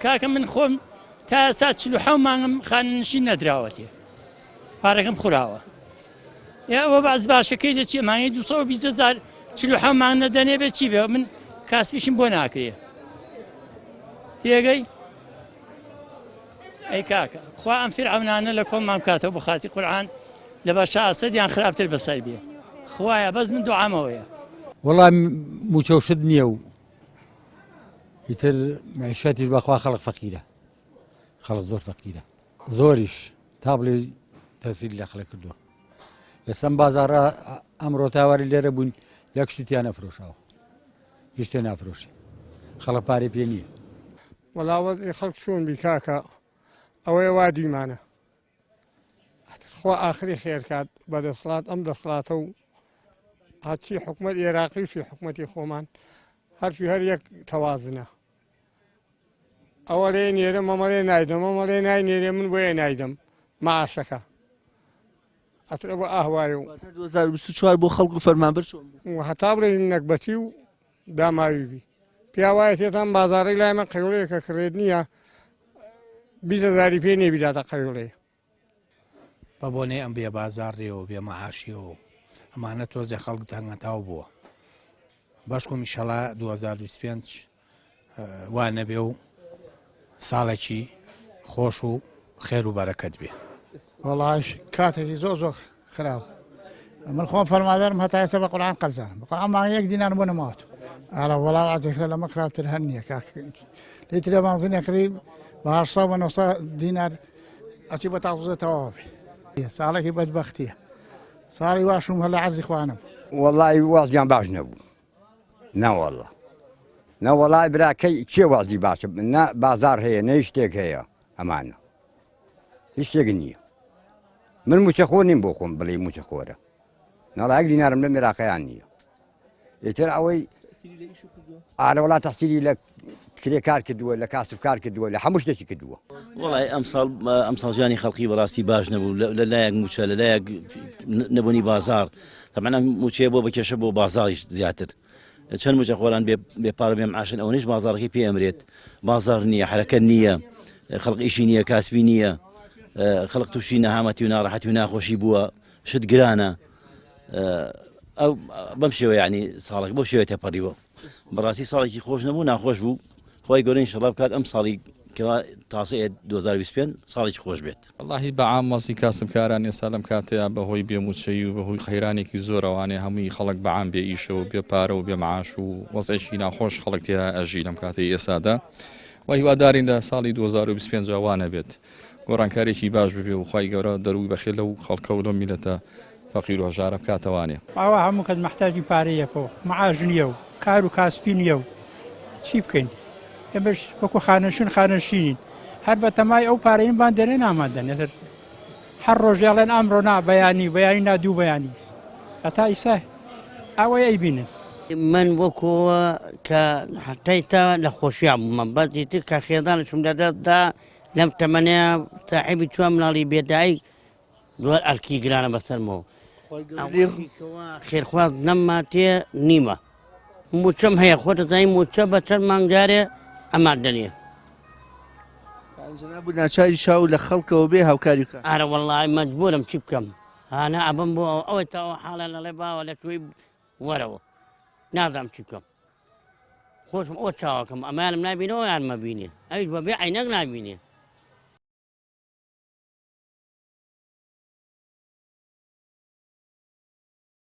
کاکە من خۆم تا ئێستا 47 مانگم خانەنشین نەدراوەتێ پارەکەم خوراوە یا ئەوە باز باشەکەی دەچێ مانگی 220 هزار 47 مانگ نەدەنێ بێ چی بێ من کاسپیشم بۆ ناکرێ تێگەی ئەی کاکە خوا ئەم فیرعەونانە لە کۆڵمان بکاتەوە بۆ خاتی قورعان لە بەشا ئەسەدیان خراپتر بەسەر بێ خوایە بەس من دوعامەوەیە. وەڵا موچە و شت نییە و ئیتر معیشەتیش بەخوا خەڵک فەقیرە خەڵک زۆر فەقیرە زۆریش تا بڵێ تەسیری لە خەڵک کردووە ئێستا بازاڕە ئەمڕۆ تاواری لێرە بوون یەک شتیان نەفرۆشاوە هیچ شتێ نافرۆشی خەڵک پارەی پێ نییە. وەڵا وەزعی خەڵک چۆن بی کاکە ئەوەیە وا دیمانە ئەتر خوا ئاخری خێر کات بە دەسڵات ئەم دەسڵاتە و هەرچی حکومەت ئێراقی و چی حکومەتی خۆمان هەرچی هەر یەک تەوازنە ئەوە لێ نێرە مەمەڵێ نایدەم مەمەڵێ نای نێرێ من بۆیە نایدەم معاشەکە ئەتر ئەوە ئاهوایە و 2024 بۆ خەڵک و فەرمانبەر چۆن بوو؟ و هەتا بڵێ نەگبەتی و داماوی بی پیا وایە تێتان بازاڕی لای من قەیوڵەیەکە کڕێت نییە 20 هەزاری پێ نییە بیداتە قەیوڵەیە. بە بۆنەی ئەم بێ بازاڕیەوە بێ مەعاشیەوە ئەمانە تۆزێ خەڵک تەنگەتاو بووە بەشکم ئیشەڵا 2025 وا نەبێ و ساڵێکی خۆش و خێر و بەرەکەت بێ. وەڵاش کاتێکی زۆر زۆر خراپ من خۆم فەرمادارم هەتا ئێستا بە قورآن قەرزارم بە قورآن مانگ یەک دینار بۆ نەماوەت ئارا وەڵا ئازێکرا لەمە خراپتر هەر نییە کاک لیترە بانزینێ کڕی بە 800 بە 900 دینار ئەچی بە تاقوزە تەواو بێ ساڵێکی بەدبەختیە ساڵی واشم هەر لە عەرزی خوانم وەڵی وازیان باش نەبوو نەوەڵا نەوەڵای برا کەی کێ وازی باشە نە بازار هەیە نە شتێک هەیە ئەمانە هیچ شتێک نییە من موچەخۆر نیم بۆ خۆم بڵێ موچەخۆرە ناڵا یەک دینارم لە مێراقیان نییە ئیتر ئەوەی ئارە وڵات تەحسیری لە کرێکار کردووە لە کاسب کار کردووە لە هەموو شتێکی کردووە. وەڵای ئەمساڵ ئەمساڵ ژیانی خەڵکی بەڕاستی باش نەبوو لە لایەک موچە لە لایەک نەبوونی بازار تەبعەن ئەم موچەیە بۆ بە کێشە بۆ بازاریش زیاتر چەند موچە خۆران بێ پارە بێ معاشن ئەوەنیش بازارەکەی پێ ئەمرێت بازار نییە حرەکە نییە خەڵک ئیشی نییە کاسبی نییە خەڵک تووشی نەهامەتی و ناڕەحەتی و ناخۆشی بووە شت گرانە ئەو بەم شێوە ینی ساڵێک بۆ شێوە تێپەڕیوە بەڕاستی ساڵێکی خۆش نەبوو ناخۆش بوو خی گەورە ئینشەڵا بکات ئەم ساڵی کەوا تازە 2025 ساڵێکی خۆش بێت. وەڵاهی بە عام وەزعی کاسبکاران ئێستا لەم کاتەیا بە هۆی بێ موچەیی و بە هۆی قەیرانێکی زۆرەوانێ هەمووی خەڵک بە عام بێ ئیشە و بێ پارە و بێ معاش و وەزعێکی ناخۆش خەڵک تێیا ئەژی لەم کاتەی ئێستادا و هیوادارین لە ساڵی 2025 وا نەبێت گۆڕانکاریەکی باش ببێ و خوای گەورە دەرووی بەخێر لەو خەڵکە و لەو میلەتە فەقیر و هەژارە بکاتەوانێ. ئاوا هەموو کەس مەحتاجی پارەیەکە و معاش نییە و کار و کاسپی نییە و چی بکەین ئێمەش وەکو خانەنشین خانەنشینین هەر بە تەمای ئەو پارەیەمان دەنێ نامان دەنێ تر هەر ڕۆژێ ئەڵێن ئەمڕۆ نا بەیانی بەیانی نا دوو بەیانی هەتا ئیسا ئەوەی ئەیبینن. من وەکو کە حەتای تا لە خۆشیان بوومە بەس ئیتر کە خێزانشم لەدەست دا لەم تەمەنەیا ساحێبی چوار مناڵی بێ دایک زۆر ئەرکی گرانە بەسەرمەوە خێرخواز نەماتێ نیمە موچەم هەیە خۆ دەزانی موچە بە چەند مانگجارێ ئەمان دەنێ جناب ناچاری چاو لە خەڵکەوە بێ هاوکاری بکە ئارە وەڵی مەجبورم چی بکەم هانا ئەبم بۆ ئەوەی تاوە حاڵە لەڵێ باوە لە توی وەرەوە نازانم چی بکەم خۆشم ئەو چاوەکەم ئەمانم نابینەوە یان مەبینێ ئەویش بەبێ عینەک نابینێ.